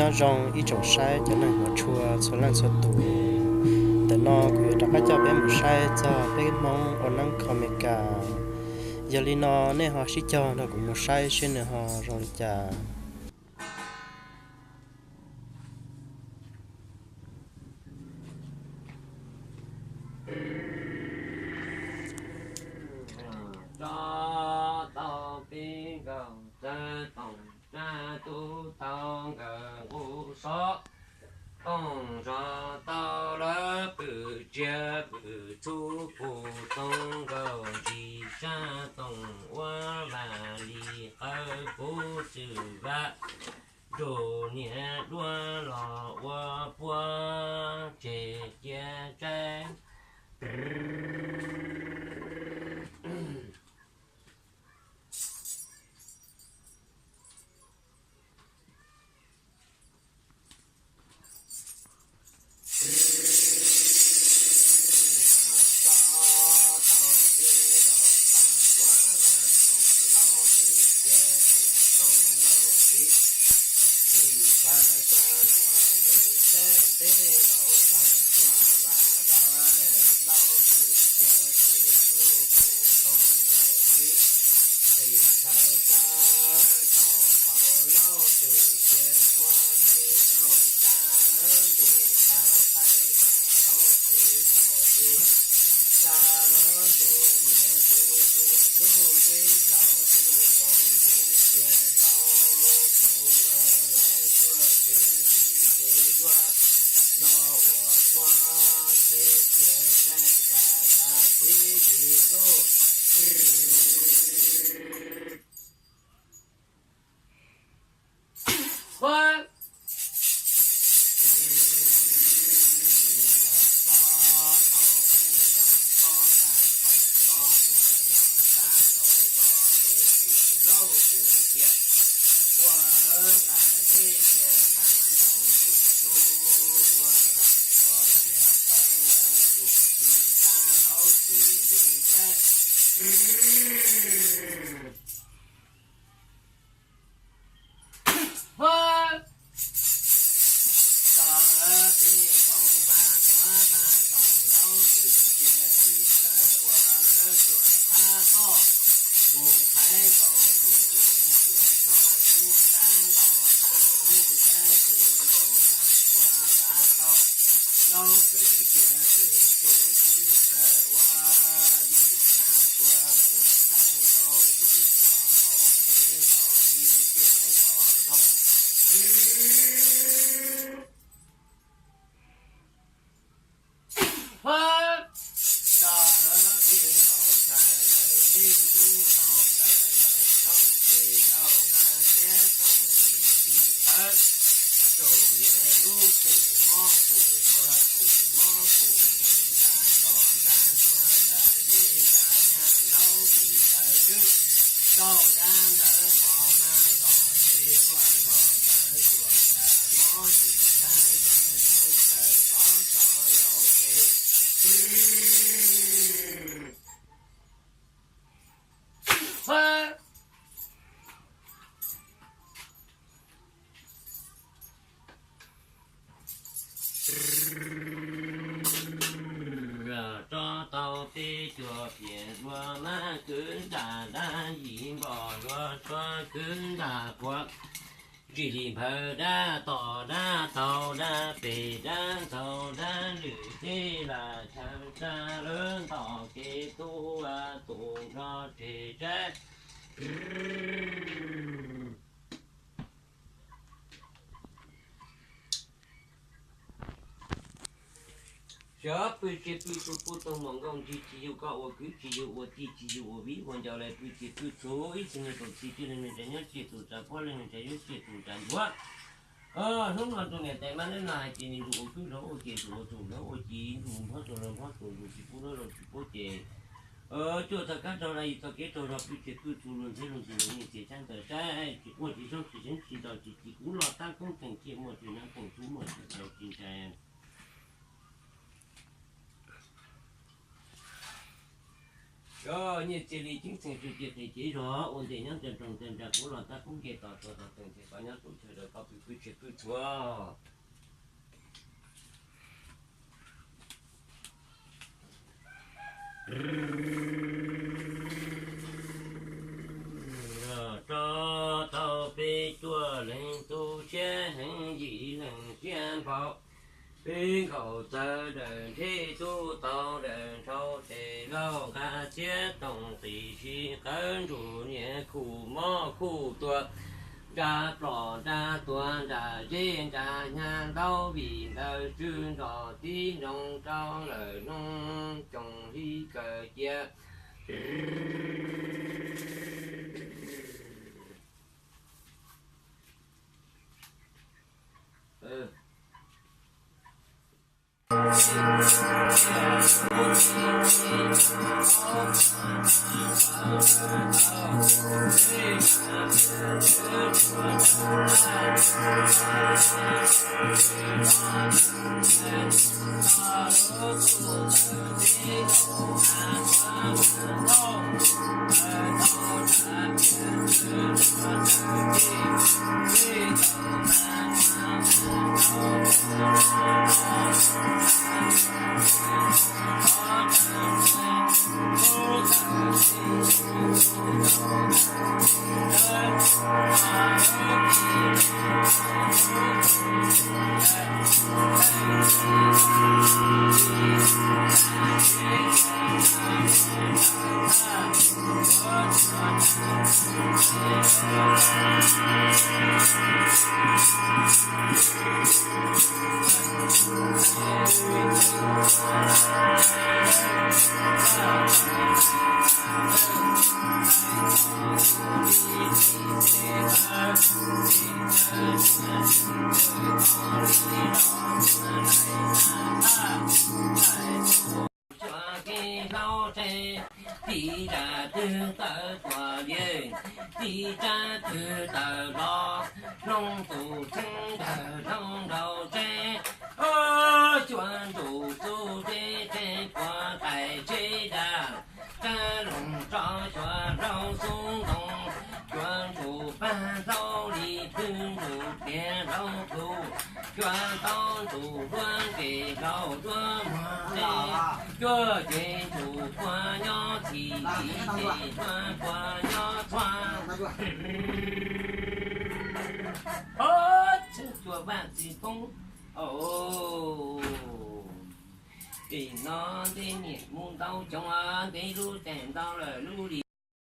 Nyob zoo ib tsoom saib cov neeg hmov tshua txhua leej txhua tus, ntawm no kuv yuav rov qab coj peb mus saib txog peb Hmoob ua neeb kho Amelikas. Yog li no nej ho sib cog nrog kuv mus saib seb nws ho zoo li cas. Tso tau peb nkaus txawv toom tsab tub tau nkawm nqus sob toom zos tau lawv pwm tsiav pwm txhuv pum toom nkaus ntsis sab toom ua vam li qawv puv xwm vam ntsum niam duab los ua puab tseg cia tsaib. Tso tau peb cuag piam dua mab kwv ntaj dab yim npom dua tsua kwv ntaj quav. Ntsim li nphawv dab tom dab tau dab pem dab ntxaug dab lwm teb lam chaw tsa lawv ntom kev tub tus nrog tseg tsab. Xyov pw tsis pw txhuv puj toog mom nkooj ntsig tsis yug koj ua kwv tsis yug ua tij tsis yug ua viv ua ncaus lawm pw tsis pw txhuv ib txhia niag txaus txim twg leej niag tsav nyob tsis tus tsav puab leej niag tsav yub tsis tus tsav ncuav. Hnub no tus niam tais mab neeb no hais tias nws tus ua kwv nrog ua ces tus ua tus nrog ua ci ntus nphob tus nrog nphob tus ntus tsis pub nrog tsis pub ces cuaj txog kab raug dab yim txoj kev raug zog pw tsis pw txhuv luag ntxheb luag ntxhi luag nyiaj txiag tsab ntawv saib tsis quaj tsis soob tsis seev tsis ntaus tsis tsis kuv los tab koob tseem ciaj muaj tsis nab koom tub muaj tsis tau tsis ntshai. Cov nyiaj txiag li ceeb tsheej tsuj ci qis cev zog ua ntej nyob ntawm nroog ntawm nram kuv los tab kuv nce tos txog tog teem ces koj nyob tub chaw rau koj pw pw tshia pw tshua. Rau tau peb cuaj leeg tu siab heev yim leeg siab npau. Peb nkaus txawv daws nrheb tub tau daws nrhau tes lauj nqa txiab toom qis sib qawv ntsuj niam khuj mob khuj tuag. Nra plom nra tuag nra zeb nra hnyav ntaub vim ntawd tswb nrog tib nroo rau lawm hnub coos hib kaws cia. Cua kev hlau tsev, tib rab twg tawm tuaj liab, tib rab twg tawm los, hloov tus txheeb dawg hloov nraum tsev. Cua ntsuj txuj tsev tsev puag qaim tsev dag, rab loog tso cua hlau xub ntoo, cua ntsuj pag hlau li pwg ntsuj tiag hlau plhu, cua tau ntsuj duab nqes hlau duab muag tsev, cua ces ntsuj puag nyob txhim txiv ces cua puag nyob txhua. Txheeb cua vaj txiv poob. Tim no ntev niam mus ntau xyoo, ntev lub caij ntau lawm lub li.